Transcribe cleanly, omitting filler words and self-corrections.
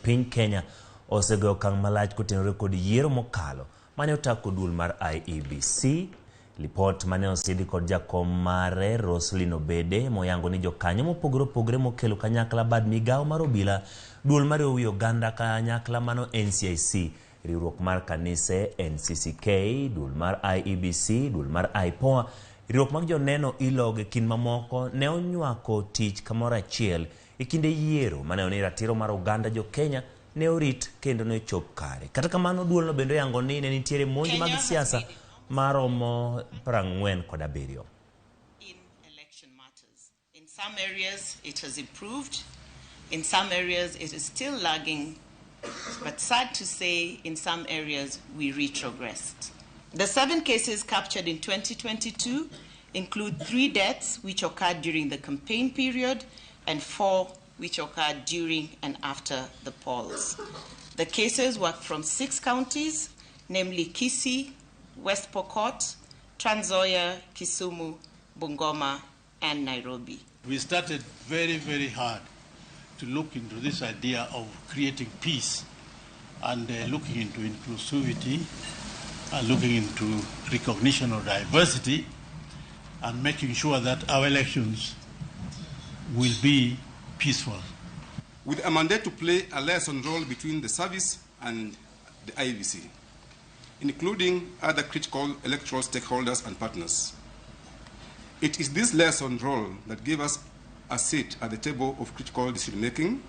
piny Kenya osegoyo okang' malach kotenore kod yiero mokalo mane ota kod duol mar IEBC. Lipot mane osidhi kod jakom mare Roslyn Obede moyango ni jokanyo mopogore opogore mokelo kanyakla bad migawo mar obila, duol mariwo wi oganda kanyakla mano NCIC, riwruok mar kanise NCCK, duol mar IEBC, duol mar IPOA, riwruok mag joneno ILOG e kind mamoko ne onywako tich kamoro achiel e kinde yiero mane ni ratiro mar oganda jo Kenya ne orit kendo ne ochop kare. Kata kamano duolno bende oyango ni ne nitiere monj mag siasa maromo 47. In election matters. In some areas it has improved, in some areas it is still lagging, but sad to say, in some areas we retrogressed. The 7 cases captured in 2022 include 3 deaths which occurred during the campaign period and 4 which occurred during and after the polls. The cases were from 6 counties, namely Kisii, West Pokot, Trans Nzoia, Kisumu, Bungoma, and Nairobi. We started very, very hard to look into this idea of creating peace and looking into inclusivity and looking into recognition of diversity and making sure that our elections will be peaceful. With a mandate to play a liaison role between the service and the IEBC, including other critical electoral stakeholders and partners. It is this liaison role that gave us a seat at the table of critical decision-making.